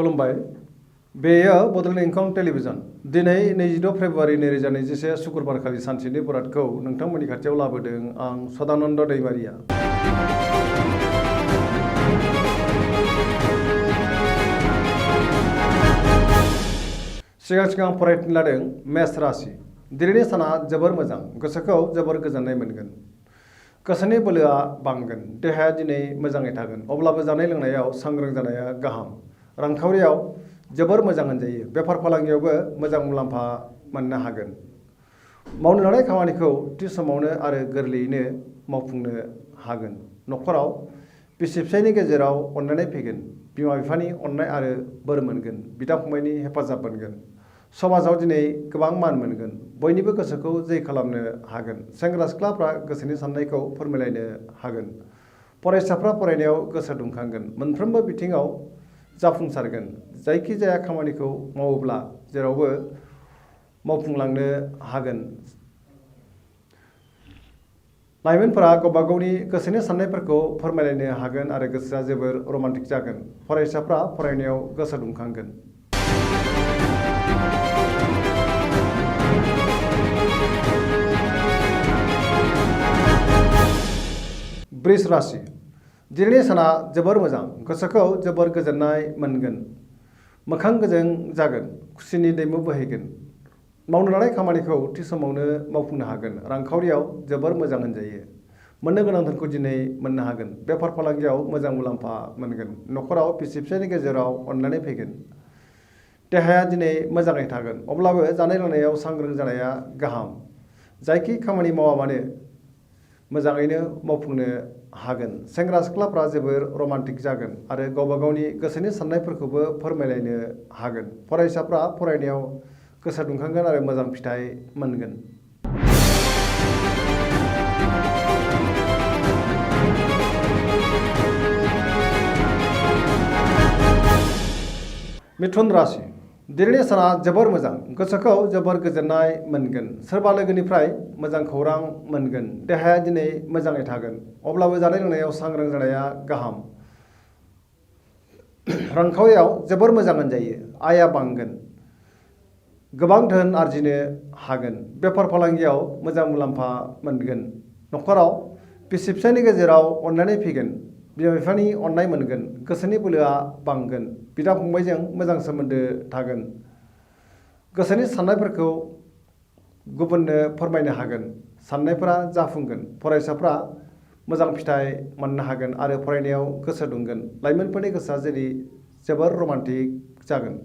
खुलुमबाय बेयो बड'लेण्ड इंखं टेलिभिजन दिनै 26 फेब्रुवारि 2021 शुक्रबारखालि सानसेनि बरादखौ नोंथांमोननि खाथियाव लाबोदों आं सदानन्द दैमारिया। सिगां फरायथिनो लादों मेष राशि। दिनैनि साना जोबोर मोजां, गोसोखौ जोबोर गोजोननाय मोनगोन। गोसोनि बोलोआ बांगोन, देहाया दिनै मोजाङै थागोन। अब्लाबो जानाय लोंनायाव सांग्रां जानाया गाहाम। रांखावरियाव जोबोर मोजां होनजायो। बेफार फालांगियावबो मोजां मुलाम्फा मोननो हागोन। मावनो लानाय खामानिखौ थि समावनो आरो गोरलैयैनो मावफुंनो हागोन। न'खराव बिसि फिसायनि गेजेराव अनलायनाय फैगोन। बिमा बिफानि अननाय आरो बोर मोनगोन। बिदा फंबायनि हेफाजाब मोनगोन। समाजाव दिनै गोबां मान मोनगोन। बयनिबो गोसोखौ जै खालामनो हागोन। सेंग्रा सिख्लाफ्रा गोसोनि साननायखौ फोरमायलायनो हागोन। फरायसाफ्रा फरायनायाव गोसो दुंखांगोन। मोनफ्रोमबो बिथिङाव जाफुंसारगोन। जायखिजाया खामानिखौ मावोब्ला जेरावबो मावफुंलांनो हागोन। लाइमोनफोरा गावबा गावनि गोसोनि साननायफोरखौ फोरमायलायनो हागोन आरो गोसोआ जोबोर रमान्टिक जागोन। फरायसाफ्रा फरायनायाव गोसो दुंखांगोन। वृष राशि। दिनैनि साना जोबोर मोजां, गोसोखौ जोबोर गोजोननाय मोनगोन। मोखां गोजों जागोन, खुसिनि दैमु बोहैगोन। मावनो लानाय खामानिखौ थि समावनो मावफुंनो हागोन। रांखावरियाव जोबोर मोजां होनजायो। मोननो गोनां धोनखौ दिनै मोननो हागोन। बेफार फालांगियाव मोजां मुलाम्फा मोनगोन। न'खराव बिसि फिसायनि गेजेराव अनलायनाय फैगोन। देहाया दिनै मोजाङै थागोन। अब्लाबो जानाय लोंनायाव सांग्रां जानाया गाहाम। जायखि खामानि मावा मानो मोजाङैनो मावफुंनो हागोन। सेंग्रा सिख्लाफ्रा जोबोर रमान्टिक जागोन आरो गावबा गावनि गोसोनि साननायफोरखौबो फोरमायलायनो हागोन। फरायसाफ्रा फरायनायाव गोसो दुंखांगोन आरो मोजां फिथाइ मोनगोन। मिथुन राशि। दिनैनि साना जोबोर मोजां, गोसोखौ जोबोर गोजोननाय मोनगोन। सोरबा लोगोनिफ्राय मोजां खौरां मोनगोन। देहाया दिनै मोजाङै थागोन। अब्लाबो जानाय लोंनायाव सांग्रां जानाया गाहाम। रांखावरियाव जोबोर मोजां होनजायो। आयआ बांगोन। गोबां धोन आरजिनो हागोन। बेफार फालांगियाव मोजां मुलाम्फा मोनगोन। न'खराव बिसि फिसायनि गेजेराव अनलायनाय फैगोन। बिमा बिफानि अननाय मोनगोन। गोसोनि बोलोआ बांगोन। बिदा फंबायजों मोजां सोमोन्दो थागोन। गोसोनि साननायफोरखौ गुबुननो फोरमायनो हागोन। साननायफोरा जाफुंगोन। फरायसाफ्रा मोजां फिथाइ मोननो हागोन आरो फरायनायाव गोसो दुंगोन। लाइमोनफोरनि गोसोआ जेरै जोबोर रमान्टिक जागोन।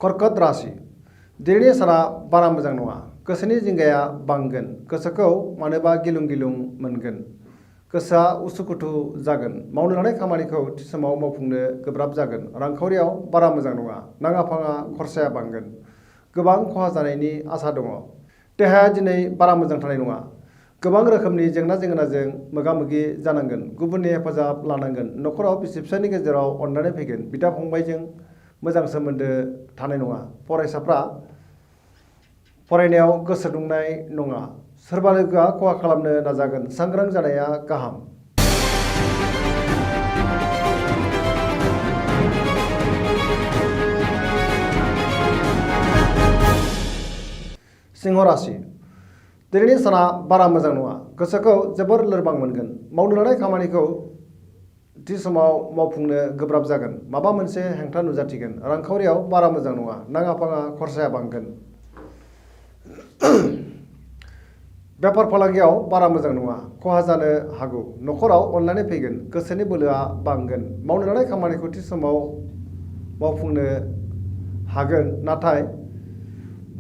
कर्कट राशि। दिनैनि साना बारा मोजां नङा। गोसोनि जिंगाया बांगोन। गोसोखौ मानोबा गिलुं गिलुं मोनगोन। गोसोआ उसुखुथु जागोन। मावनो लानाय खामानिखौ थि समाव मावफुंनो गोब्राब जागोन। रांखावरियाव बारा मोजां नङा। नाङा फाङा खरसाया बांगोन। गोबां खहा जानायनि आसा दङ। देहाया दिनै बारा मोजां थानाय नङा। गोबां रोखोमनि जेंना जेंनाजों मोगा मोगि जानांगोन। गुबुननि हेफाजाब लानांगोन। न'खराव बिसि फिसायनि गेजेराव अनलायनाय फैगोन। बिदा फंबायजों मोजां सोमोन्दो थानाय नङा। फरायसाफ्रा फरायनायाव गोसो दुंनाय नङा। सोरबा लोगोआ खहा खालामनो नाजागोन। सांग्रां जानाया गाहाम। सिंह राशि। दिनैनि साना बारा मोजां नङा। गोसोखौ जोबोर लोरबां मोनगोन। मावनो लानाय खामानिखौ थि समाव मावफुंनो गोब्राब जागोन। माबा मोनसे हेंथा नुजाथिगोन। रांखावरियाव बारा मोजां नङा। नाङा फाङा खरसाया बांगोन। बेफार फालांगियाव बारा मोजां नङा। खहा जानो हागौ। न'खराव अनलायनाय फैगोन। गोसोनि बोलोआ बांगोन। मावनो लानाय खामानिखौ थि समाव मावफुंनो हागोन, नाथाय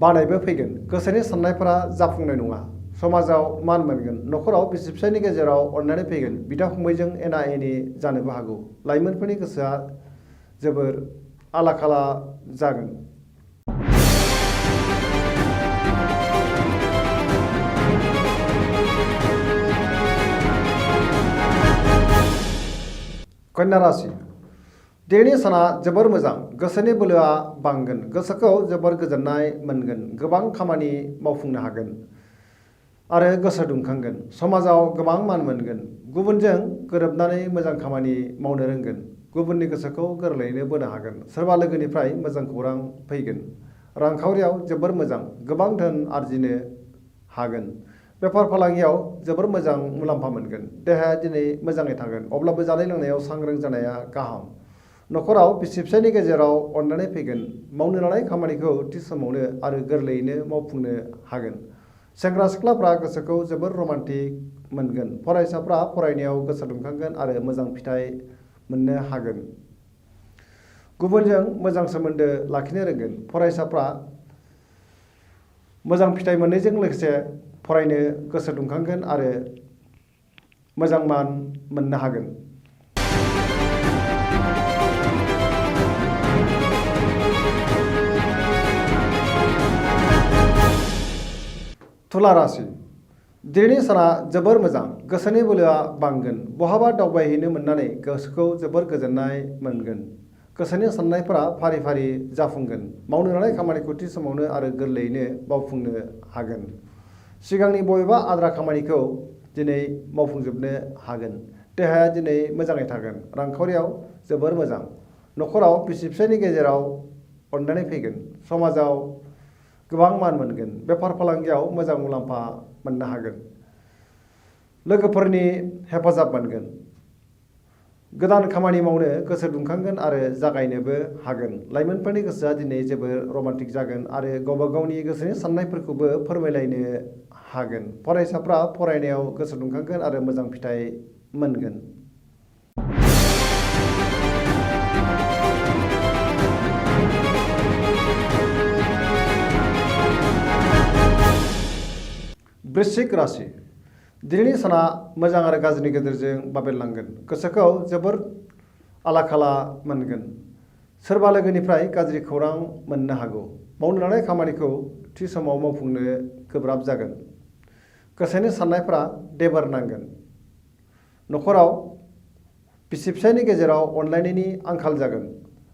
बानायबो फैगोन। गोसोनि साननायफोरा जाफुंनाय नङा। समाजाव मान मोनगोन। न'खराव बिसि फिसायनि गेजेराव अनलायनाय फैगोन। बिदा फंबायजों एना एनि जानोबो हागौ। लाइमोनफोरनि गोसोआ जोबोर आला खाला जागोन। कन्या राशि। दिनैनि साना जोबोर मोजां गोसोनि बोलोआ बांगोन गोसोखौ जोबोर गोजोननाय मोनगोन गोबां खामानि मावफुंनो हागोन आरो गोसो दुंखांगोन समाजाव गोबां मान मोनगोन गुबुनजों गोरोबनानै मोजां खामानि मावनो रोंगोन गुबुननि गोसोखौ गोरलैयैनो बोनो हागोन सोरबा लोगोनिफ्राय मोजां खौरां फैगोन रांखावरियाव जोबोर मोजां गोबां धोन आरजिनो हागोन बेफार फालांगियाव जोबोर मोजां मुलाम्फा मोनगोन देहाया दिनै मोजाङै थागोन अब्लाबो जानाय लोंनायाव सांग्रां जानाया गाहाम नखराव बिसि फिसायनि गेजेराव अनलायनाय फैगोन मावनो लानाय खामानिखौ थि समावनो आरो गोरलैयैनो मावफुंनो हागोन सेंग्रा सिख्लाफ्रा गोसोखौ जोबोर रमान्टिक मोनगोन फरायसाफ्रा फरायनायाव गोसो दुंखांगोन आरो मोजां फिथाइ मोननो हागोन गुबुनजों मोजां सोमोन्दो लाखिनो रोंगोन फरायसाफ्रा मोजां फिथाइ मोननायजों लोगोसे फरायनो गोसो दुंखांगोन आरो मोजां मान मोननो हागोन तुला राशि दिनैनि साना जोबोर मोजां गोसोनि बोलोआ बांगोन बहाबा दावबायहैनो मोननानै गोसोखौ जोबोर गोजोननाय मोनगोन गोसोनि साननायफोरा फारि फारि जाफुंगोन मावनो लानाय खामानिखौ थि समावनो आरो गोरलैयैनो मावफुंनो हागोन सिगांनि बबेबा आद्रा खामानिखौ दिनै मावफुंजोबनो हागोन देहाया दिनै मोजाङै थागोन रांखावरियाव जोबोर मोजां नखराव बिसि फिसायनि गेजेराव अनलायनाय फैगोन समाजाव गोबां मान मोनगोन बेफार फालांगियाव मोजां मुलाम्फा मोननो हागोन लोगोफोरनि हेफाजाब मोनगोन गोदान खामानि मावनो गोसो दुंखांगोन आरो जागायनोबो हागोन लाइमोनफोरनि गोसोआ दिनै जोबोर रमान्टिक जागोन आरो गावबा गावनि गोसोनि साननायफोरखौबो फोरमायलायनो हागोन फरायसाफ्रा फरायनायाव गोसो दुंखांगोन आरो मोजां फिथाइ मोनगोन वृश्चिक राशि दिनैनि साना मोजां आरो गाज्रिनि गेजेरजों बाबेरलांगोन गोसोखौ जोबोर आला खाला मोनगोन सोरबा लोगोनिफ्राय गाज्रि खौरां मोननो हागौ मावनो लानाय खामानिखौ थि समाव मावफुंनो गोब्राब जागोन गोसोनि साननायफ्रा देबार नांगोन नखराव बिसि फिसायनि गेजेराव अनलायनायनि आंखाल जागोन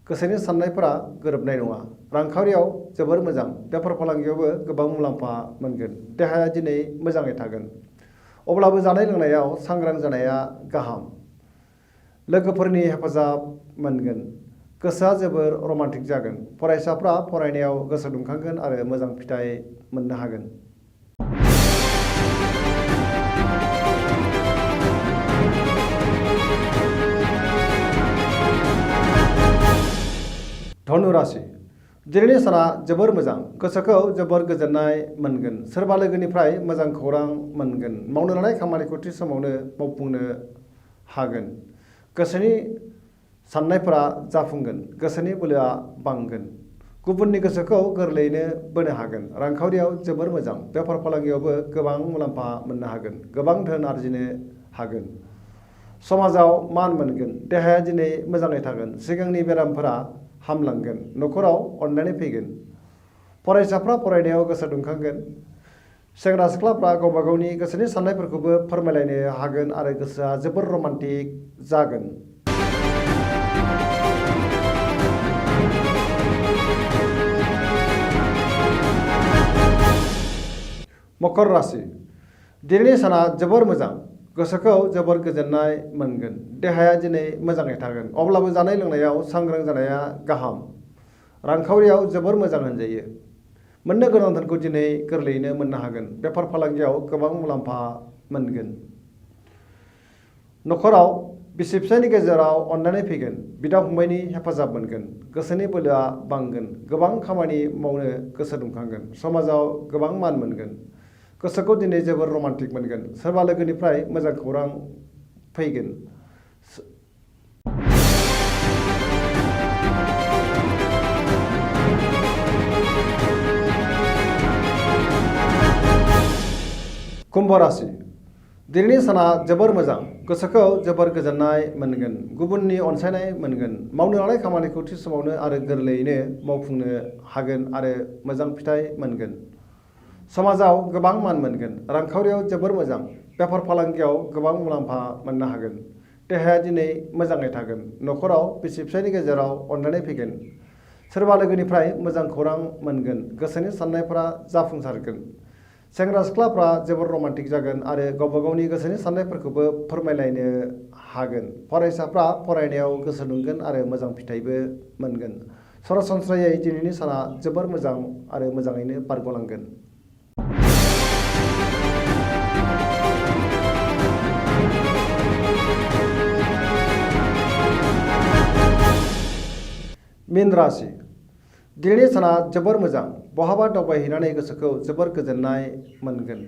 गोसोनि साननायफोरा गोरोबनाय नङा रांखावरियाव जोबोर मोजां बेफार फालांगियावबो गोबां मुलाम्फा मोनगोन देहाया दिनै मोजाङै थागोन अब्लाबो जानाय लोंनायाव सांग्रां जानाया गाहाम लोगोफोरनि हेफाजाब मोनगोन गोसोआ जोबोर रमान्टिक जागोन फरायसाफ्रा फरायनायाव गोसो दुंखांगोन आरो मोजां फिथाइ मोननो हागोन धनु राशि दिनैनि साना जोबोर मोजां गोसोखौ जोबोर गोजोननाय मोनगोन सोरबा लोगोनिफ्राय मोजां खौरां मोनगोन मावनो लानाय खामानिखौ थि समावनो मावफुंनो हागोन गोसोनि साननायफोरा जाफुंगोन गोसोनि बोलोआ बांगोन गुबुननि गोसोखौ गोरलैयैनो बोनो हागोन रांखावरियाव जोबोर मोजां बेफार फालांगियावबो गोबां मुलाम्फा मोननो हागोन गोबां धोन आरजिनो हागोन समाजाव मान मोनगोन देहाया दिनै मोजाङै थागोन सिगांनि बेरामफोरा हामलांगोन नखराव अनलायनाय फैगोन फरायसाफ्रा फरायनायाव गोसो दुंखांगोन सेंग्रा सिख्लाफ्रा गावबा गावनि गोसोनि साननायफोरखौबो फोरमायलायनो हागोन आरो गोसोआ जोबोर रमान्टिक जागोन मकर राशि दिनैनि साना जोबोर मोजां गोसोखौ जोबोर गोजोननाय मोनगोन देहाया दिनै मोजाङै थागोन अब्लाबो जानाय लोंनायाव सांग्रां जानाया गाहाम रांखावरियाव जोबोर मोजां होनजायो मोननो गोनां धोनखौ दिनै गोरलैयैनो मोननो हागोन बेफार फालांगियाव गोबां मुलाम्फा मोनगोन नखराव बिसि फिसायनि गेजेराव अनलायनाय फैगोन बिदा फंबायनि हेफाजाब मोनगोन गोसोनि बोलोआ बांगोन गोबां खामानि मावनो गोसो दुंखांगोन समाजाव गोबां मान मोनगोन गोसोखौ दिनै जोबोर रमान्टिक मोनगोन सोरबा लोगोनिफ्राय मोजां खौरां फैगोन कुम्भ राशि दिनैनि साना जोबोर मोजां गोसोखौ जोबोर गोजोननाय मोनगोन गुबुननि अनसायनाय मोनगोन मावनो लानाय खामानिखौ थि समावनो आरो गोरलैयैनो मावफुंनो हागोन आरो मोजां फिथाइ मोनगोन समाजाव गोबां मान मोनगोन रांखावरियाव जोबोर मोजां बेफार फालांगियाव गोबां मुलाम्फा मोननो हागोन देहाया दिनै मोजाङै थागोन। न'खराव बिसि फिसायनि गेजेराव अनलायनाय फैगोन। सोरबा लोगोनिफ्राय मोजां खौरां मोनगोन। गोसोनि साननायफोरा जाफुंसारगोन। सेंग्रा सिख्लाफ्रा जोबोर रमान्टिक जागोन आरो गावबा गावनि गोसोनि साननायफोरखौबो फोरमायलायनो हागोन। फरायसाफ्रा फरायनायाव गोसो दुंगोन आरो मोजां फिथाइबो मोनगोन। सरासनस्रायै दिनैनि साना जोबोर मोजां आरो मोजाङैनो बारग'लांगोन। मीन राशि दिनैनि साना जोबोर मोजां। बहाबा दावबायहैनानै गोसोखौ जोबोर गोजोननाय मोनगोन।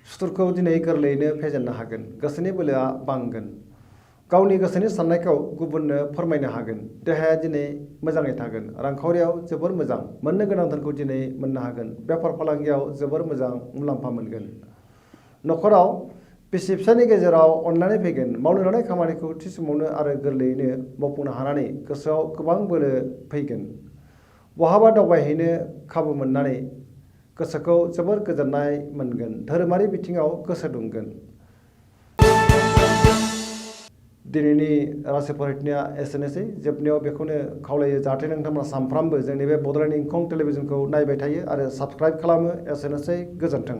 सुथुरखौ दिनै गोरलैयैनो फेजेननो हागोन। गोसोनि बोलोआ बांगोन। गावनि गोसोनि साननायखौ गुबुननो फोरमायनो हागोन। देहाया दिनै मोजाङै थागोन। रांखावरियाव जोबोर मोजां। मोननो गोनां धोनखौ दिनै मोननो हागोन। बेफार फालांगियाव जोबोर मोजां मुलाम्फा मोनगोन। न'खराव बिसि फिसायनि गेजेराव अनलायनाय फैगोन। मावनो लानाय खामानिखौ थि समावनो आरो गोरलैयैनो मावफुंनो हानानै गोसोआव गोबां बोलो फैगोन। बहाबा दावबायहैनो खाबु मोननानै गोसोखौ जोबोर गोजोननाय मोनगोन। धोरोमारि बिथिङाव गोसो दुंगोन। दिनैनि राशि फरायथिनाया एसेनोसै। जोबनायाव बेखौनो खावलायो जाहाथे नोंथांमोना सानफ्रामबो जोंनि बे बड'लेण्ड इंखं टेलिभिजनखौ नायबाय थायो आरो साबस्क्राइब खालामो। एसेनोसै, गोजोन्थों।